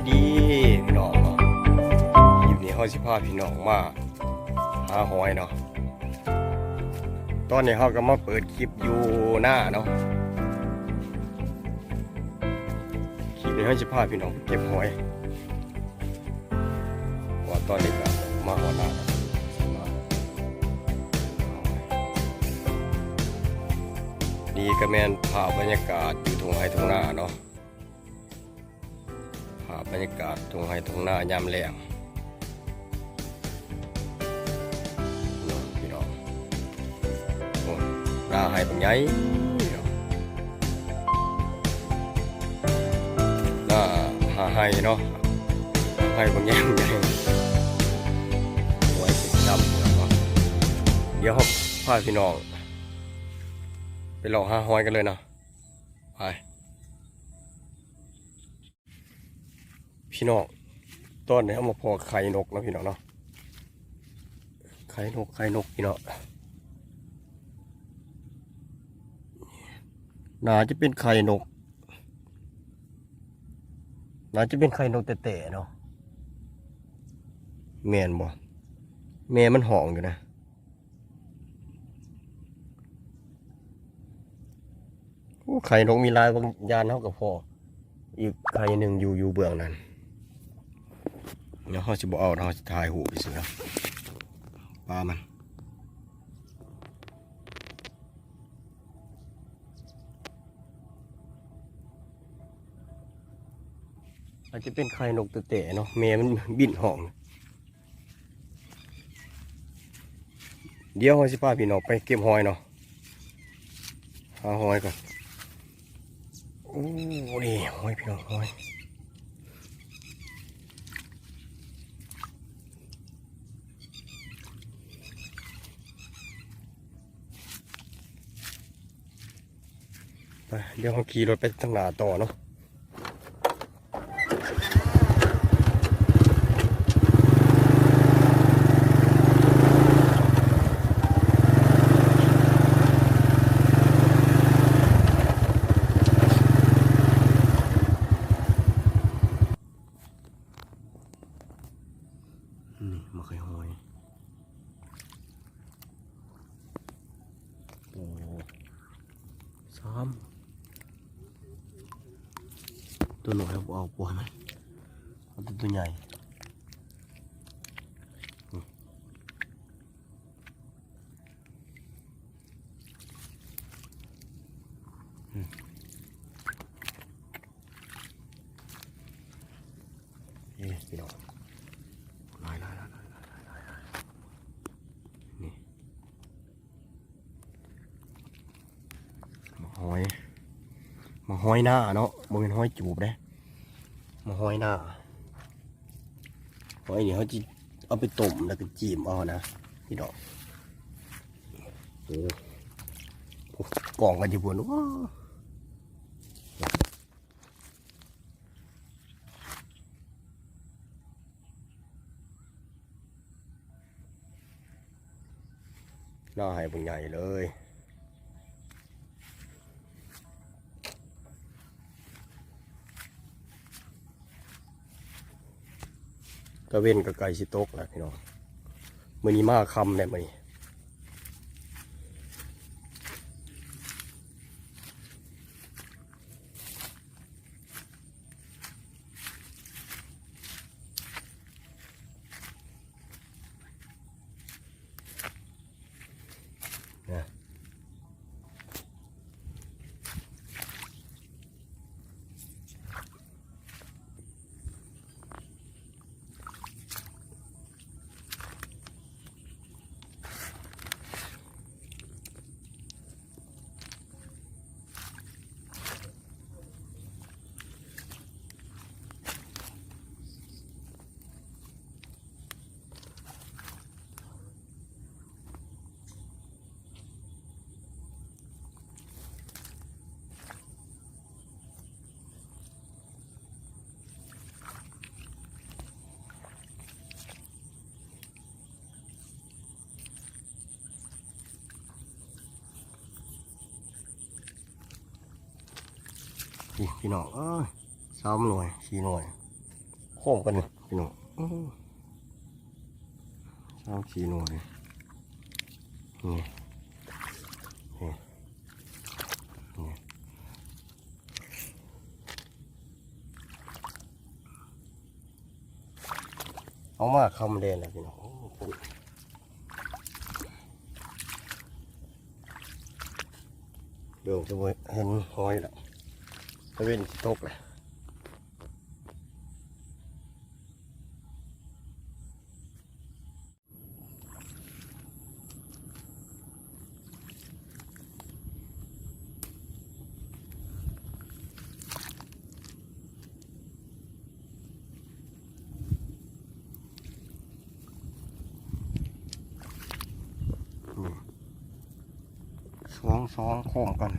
ດີພີ່ນ້ອງເນາະ ຄລິບນີ້ເຮົາຊິພາພີ່ນ້ອງມາຫາຫອຍເນາະ. ຕອນນີ້ເຮົາກໍມາເປີດຄລິບຢູ່ນາເນາະ. ຄລິບນີ້ເຮົາຊິພາພີ່ນ້ອງໄປເກັບຫອຍ ເພາະວ່າຕອນນີ້ກໍມາຮອດນາແລ້ວ. ນີ້ກໍແມ່ນພາບບັນຍາກາດຢູ່ທົ່ງໄຮ່ທົ່ງນາເນາະ. ພາບບັນຍາກາດທົ່ງໄຮ່ທົ່ງນາຍາມແລ້ງເນາະພີ່ນ້ອງ. ໂອ້ ນາໄຮ່ບັກໃຫຍ່ເນາະ ນາ ນາໄຮ່ເນາະ ໄຮ່ບັກໃຫຍ່ ບັກໃຫຍ່ ໂອ້ຍ ດຳເນາະ. ດຽວເຮົາພາພີ່ນ້ອງໄປເລາະຫາຫອຍກັນເລີຍເນາະ ໄປ. ພີ່ນ້ອງ ຕອນນີ້ເຮົາມາພໍ້ໄຂ່ນົກເນາະພີ່ນ້ອງເນາະ ໄຂ່ນົກ ໄຂ່ນົກພີ່ນ້ອງ. ໜ້າຈະເປັນໄຂ່ນົກ ໜ້າຈະເປັນໄຂ່ນົກແຕ່ໆເນາະ ແມ່ນບໍ່? ແມ່ມັນຮ້ອງຢູ່ນະ. ໂອ້ ໄຂ່ນົກມີຫຼາຍ ບາງຢ່າງເຮົາກໍພໍ້ອີກໄຂ່ໜຶ່ງຢູ່ ຢູ່ເບື້ອງນັ້ນ. ດຽວເຮົາຊິບໍ່ເອົາ ເຮົາຊິຖ່າຍຮູບຊື່ໆ ປາມັນ ອາດຈະເປັນໄຂ່ນົກແຕ່ໆເນາະ ແມ່ມັນບິນຮ້ອງ. ດຽວເຮົາຊິພາພີ່ນ້ອງໄປເກັບຫອຍເນາະ ຫາຫອຍກ່ອນ. ໂອ້ ນີ້ຫອຍພີ່ນ້ອງ ຫອຍ ໄປ ດຽວເຮົາຂີ່ລົດໄປທາງໜ້າຕໍ່ເນາະ. ນີ້ ມາໄຂ່ຫອຍ. ໂອ້ ສາມ ຕົວນ້ອຍເຮົາບໍ່ເອົາ ປ່ອຍມັນ ເອົາແຕ່ຕົວໃຫຍ່. ນີ້ພີ່ນ້ອງ ຫຼາຍໆໆໆໆ ນີ້ ໝາກຫອຍ ໝາກຫອຍນາເນາະ ບໍ່ແມ່ນຫອຍຈູບເດ້ ໝາກຫອຍນາ. ຫອຍນີ້ເຮົາຊິເອົາໄປຕົ້ມ ແລ້ວກໍຈິ້ມເອົານະພີ່ນ້ອງ. ໂອ້ ໂອ້ ກອງກັນຢູ່ພຸ້ນ ໂອ້. ໜ້າໄຮ່ບັກໃຫຍ່ເລີຍ ຕາເວັນກໍໃກ້ຊິຕົກແລ້ວພີ່ນ້ອງ ມື້ນີ້ມາຄ່ຳແລ້ວມື້ນີ້. ນີ້ພີ່ນ້ອງເອີຍ ສາມໜ່ວຍ ສີ່ໜ່ວຍ ພ້ອມກັນນີ້ພີ່ນ້ອງ ໂອ້ ສາມສີ່ໜ່ວຍ ນີ້ ນີ້ ນີ້ ເອົາມາຄຳແດງແລ້ວພີ່ນ້ອງ ໂອ້ ເບິ່ງຈະບໍ່ເຫັນຫອຍແລ້ວ ຕາເວັນຊິຕົກແລ້ວ. ນີ້ ສອງ ສອງ ໂຄ້ງກັນ.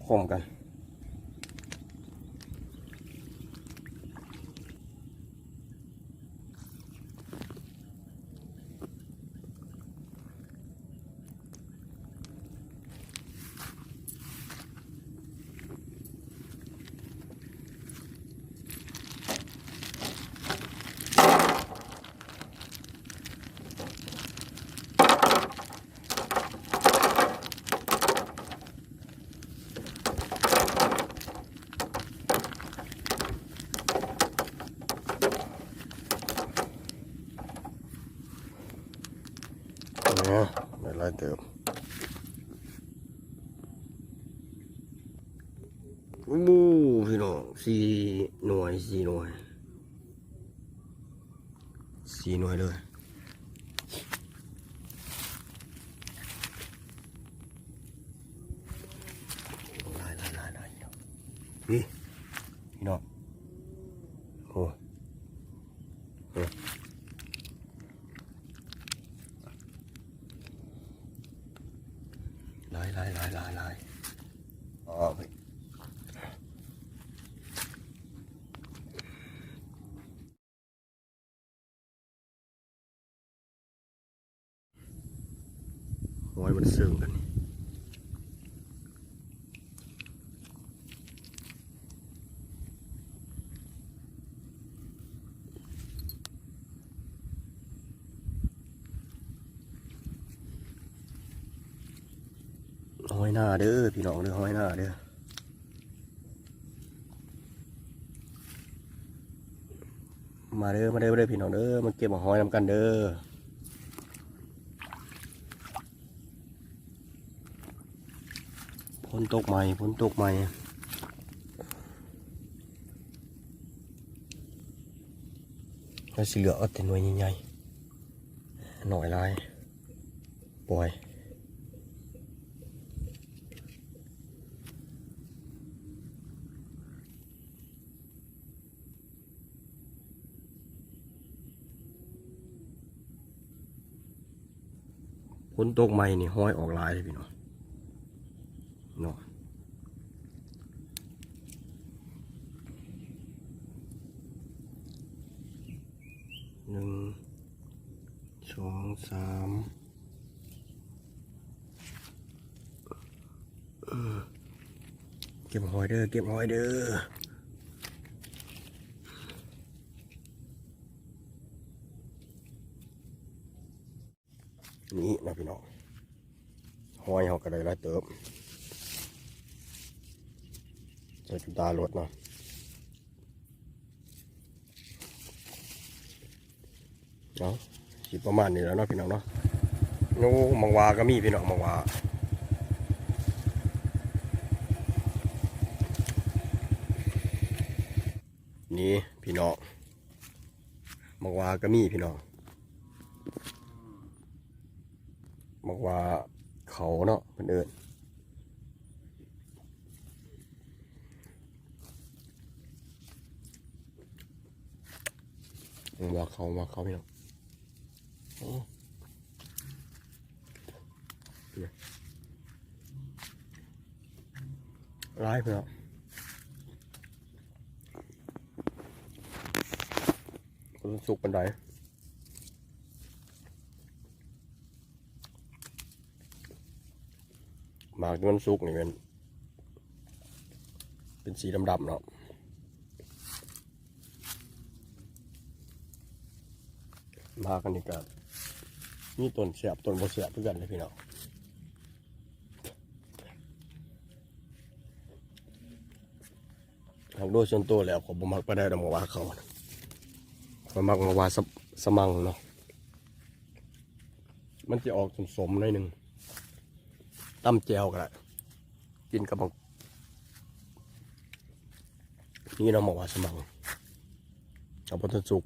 ພ້ອມກັນ. ນະ ໄດ້ຫຼາຍເຕີບ. ໂອ້ ພີ່ນ້ອງ ສີ່ໜ່ວຍ ສີ່ໜ່ວຍ ສີ່ໜ່ວຍເລີຍ. ຫຼາຍ ຫຼາຍ ຫຼາຍ ຫຼາຍ ພີ່ນ້ອງ ນີ້ ພີ່ນ້ອງ ໂອ້ ເອີ ຫຼາຍ ຫຼາຍ ຫຼາຍ ຫຼາຍ ຫຼາຍ ອໍ ຫອຍມັນເຊິ່ງກັນນີ້ ຫອຍນາເດີພີ່ນ້ອງເດີ ຫອຍນາເດີ. ມາເດີ ມາເດີ ມາເດີພີ່ນ້ອງເດີ ມາເກັບໝາກຫອຍນຳກັນເດີ. ຝົນຕົກໃໝ່ ຝົນຕົກໃໝ່ ເຮົາຊິເລືອກເອົາແຕ່ໜ່ວຍໃຫຍ່ໆ ໜ່ວຍຫຼາຍ ປ່ອຍ. ຝົນຕົກໃໝ່ນີ້ ຫອຍອອກຫຼາຍເດ້ພີ່ນ້ອງເນາະ ໜຶ່ງ ສອງ ສາມ. ເກັບຫອຍເດີ ເກັບຫອຍເດີ ນີ້ນະພີ່ນ້ອງ ຫອຍເຮົາກໍໄດ້ຫຼາຍເຕີບ ໃສ່ຕາໂລດເນາະ. ເອົາ ຊິປະມານນີ້ແຫຼະເນາະພີ່ນ້ອງເນາະ. ໂອ້ ໝາກຫວ້າກໍມີພີ່ນ້ອງ ໝາກຫວ້າ ນີ້ພີ່ນ້ອງ ໝາກຫວ້າກໍມີພີ່ນ້ອງ ໝາກຫວ້າເຂົາເນາະ ເພິ່ນເອີ້ນ ໝາກຫວ້າເຂົາ ໝາກເຂົາພີ່ນ້ອງ ໂອ້ ຫຼາຍເພິ່ນເນາະ ບໍ່ທັນສຸກປານໃດ ໝາກທີ່ມັນສຸກນີ້ແມ່ນເປັນສີດຳໆເນາະ ໝາກອັນນີ້ກໍມີຕົ້ນແຊບຕົ້ນບໍ່ແຊບຄືກັນເດ້ພີ່ນ້ອງ. ຫາກໂດຍສ່ວນຕົວແລ້ວຂ້ອຍບໍ່ມັກປານໃດດອກ ໝາກຫວ້າເຂົາ ຂ້ອຍມັກໝາກຫວ້າສະ ສະມັງເນາະ ມັນຈະອອກສົ້ມໆໜ້ອຍໜຶ່ງ ຕຳແຈ່ວກໍໄດ້ ກິນກັບໝາກ ນີ້ເນາະ ໝາກຫວ້າສະມັງ ເອົາບໍ່ທັນສຸກ